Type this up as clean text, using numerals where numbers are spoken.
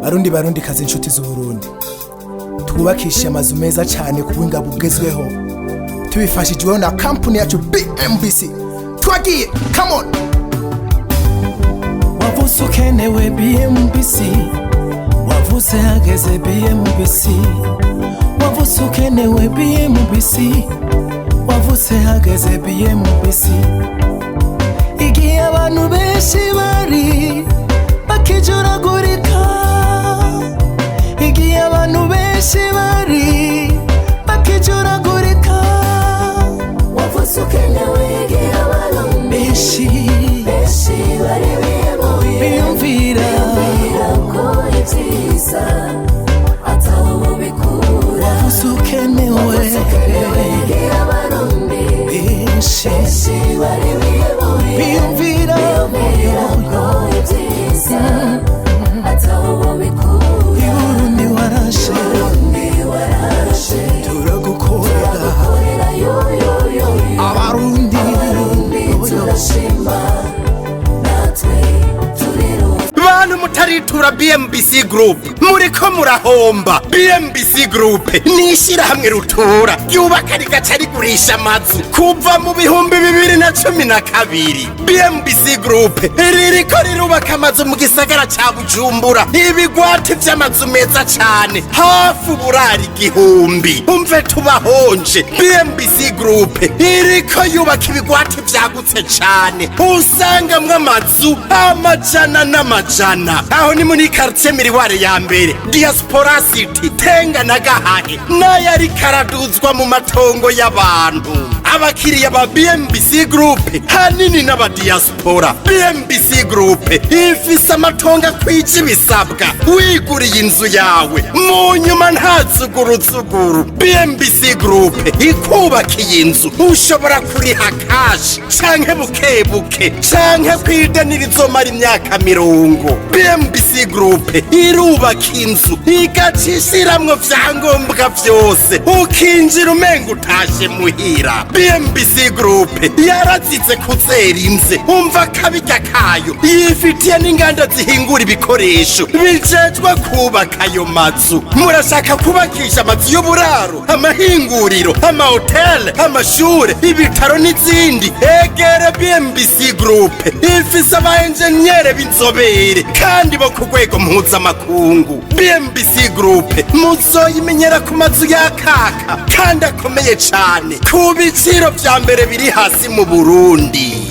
Barundi, Barundi kazi, inshuti z'Uburundi, twubakishe amazu meza cyane ku buhinga bugezweho tubifashijweho na kampani yacu BMBC. Twagiye, come on! Wavutse ukenewe BMBC, wavutse hageze BMBC, wavutse ukenewe BMBC, wavutse hageze BMBC. Igihe abantu benshi bari bakijuragurika, igihe abantu benshi bari bakijuragurika, Wavutse ukenewe igihe Abarundi benshi benshi bari bihebuye, biyumvira biyumvira ko ibyiza ataho bubikura. Wavutse ukenewe. Wavutse ukenewe igihe Abarundi benshi benshi bari bihebuye, biyumvira biyumvira ko ibyiza ataho bubikura. Iburundi warashe. Burundi warashe. Turagukorera. Turagukorera yo yo yo yo. Abarundi. Abarundi turashima, natwe turiruta. Bantu mutaritura BMBC Group, muriko murahomba. BMBC Group ni ishyirahamwe rutura ryubaka rigaca rigurisha amazu kuva mu 2012. BMBC Group ririko rirubaka amazu mu gisagara ca Bujumbura, ibigwati vy'amazu meza cane, hafi uburari 1000. Umve tubahonje, BMBC Group iriko yubaka ibigwati vyagutse cane, usangamwo amazu amajana n'amajana. Aho ni muri quartier Miroir ya mbere, Diaspora City, Tenga na Gahahe, n'ayo ariko araduzwa mu matongo y'abantu. Abakiriya ba BMBC Group hanini n'abadiaspora. BMBC Group ifise amatongo akwije ibisabwa, wiguriye inzu yawe mu nyuma nta zuguruzuguru. BMBC Group ikubakiye inzu, ushobora kuriha cash canke buke buke canke kwideni rizomara imyaka 40. BMBC Group irubaka inzu igaca ishiramwo vyangombwa vyose, ukinjira umenga utashe muhira. BMBC Group yarazize kuzera inze, umva akabirya kayo, yifitiye n'inganda zihingura ibikoresho bijejwe kubaka ayo mazu. Murashaka kubakisha amazu y'uburaro, amahinguriro, amahoteli, amashure, ibitaro n'izindi? Egere BMBC Group, ifise aba enjeniyere b'inzobere kandi bo ku rwego mpuzamakungu. BMBC Group muzoyimenyera ku mazu yakaka kandi akomeye cane ku biciro vya mbere biri hasi mu Burundi.